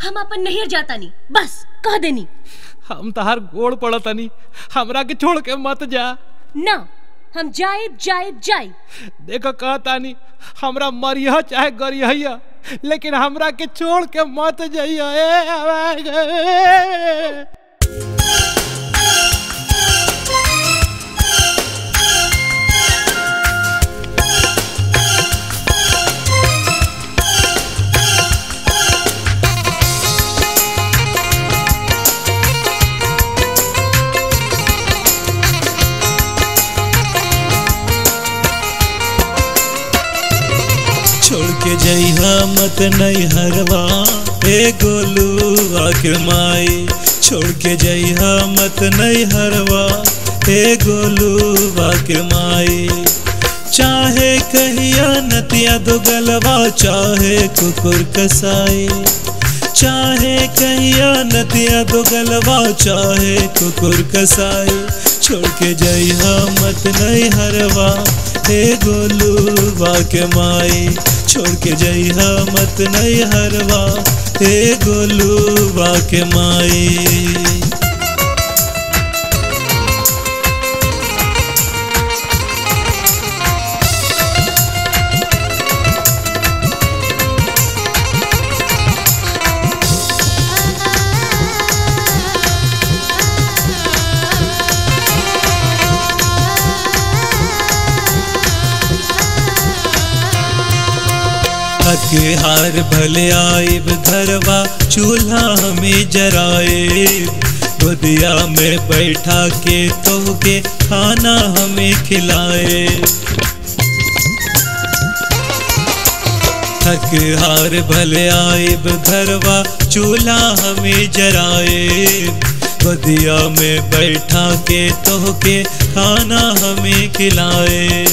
हम अपन नैहर जाता नहीं, बस कह देनी। हम तहार गोड़ पड़तानी, हमरा के छोड़ के मत जा। ना, हम जाए जाए जाए। देखो कहतानी, हमरा मरिया चाहे गरिया, लेकिन हमरा के छोड़ के मत जाइए। छोड़ के जइहा मत नैहरवा ए गोलुआ के माई, छोड़ के जइहा मत नैहरवा ए गोलुआ के माई। चाहे कहिया नतिया दो गलवा, चाहे कुकुर कसाई, चाहे कहिया नतिया दो गलवा, चाहे कुकुर कसाई। छोड़ के जइहा मत नैहरवा ए गोलुआ के माई, छोड़ के जइहा मत नैहरवा ए गोलुआ के माई। के हार भले आइब घरवा, चूल्हा हमें जराए, गोदिया में बैठा के तोहके खाना हमें खिलाए। थक हार भले आइब घरवा, चूल्हा हमें जराए, गोदिया में बैठा के तोहके खाना हमें खिलाए।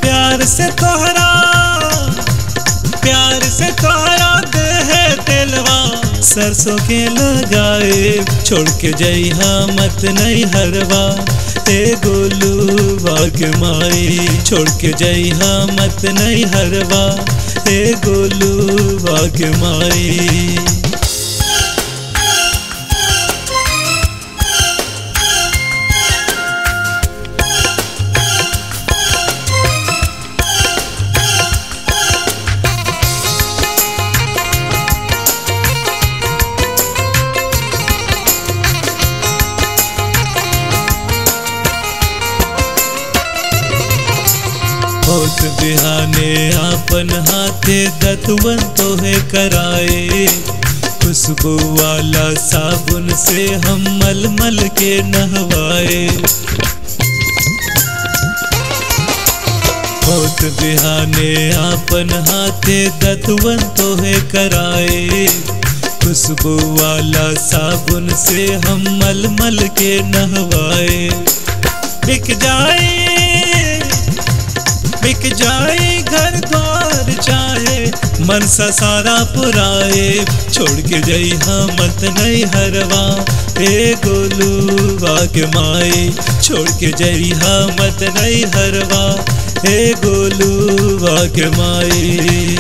प्यार से तोहरा, प्यार से तोहरा देह तेलवा सरसों के लगाए। छोड़ के जइहा मत नैहरवा ए गोलुआ के माई, छोड़ के जइहा मत नैहरवा ए गोलुआ के माई। होत बिहाने आपन हाथे दतवन तोहे कराए, खुशबू वाला साबुन से हम मल मल के नहवाए। होत बिहाने आपन हाथे दतवन तोहे कराए, खुशबू वाला साबुन से हम मल मल के नहवाए। बिक जाए, बिक जाए घर द्वार चाहे मनसा सारा पुराए। छोड़ के जइहा मत नैहरवा ए गोलुआ के माई, छोड़ के जइहा मत नैहरवा ए गोलुआ के माई।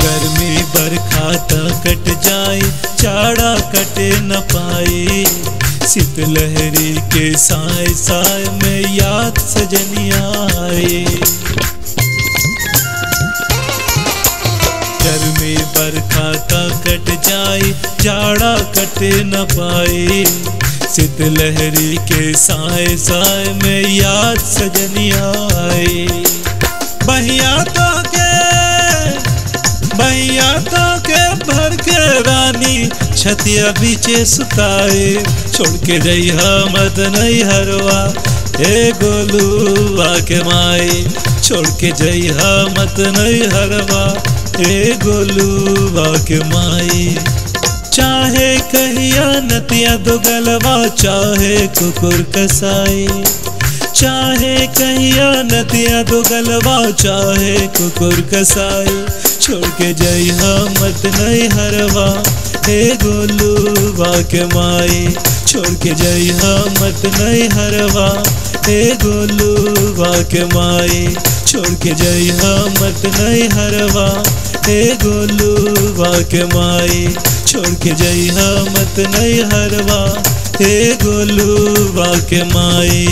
गर्मी बरखा त कट जाए, चाड़ा कटे न पाए, शीतलहरी के साए साए में याद सजनिया आए। गर्मी बरखा त कट जाए, जाड़ा कटे न पाए, शीतलहरी के साए साए में याद सजनिया आए। बहिया तो के, भैया तो के भर के रानी छतिया बीचे सुताए। छोड़ के जइहा मत नैहरवा ए गोलुआ के माई, छोड़ के जइहा मत नैहरवा ए गोलुआ के माई। चाहे कहिया नतिया दो गलवा, चाहे कुकुर कसाई, चाहे कहिया नदिया दो गलवा चाहे कुकुर कसाई, छोड़ के जइहा मत नैहरवा हे गोलूवा के माई, छोड़ के जइहा मत नैहरवा हे गोलूवा के माई, छोड़ के जइहा मत नैहरवा हे गोलूवा के माई, छोड़ के जइहा मत नैहरवा हे गोलूवा के माई।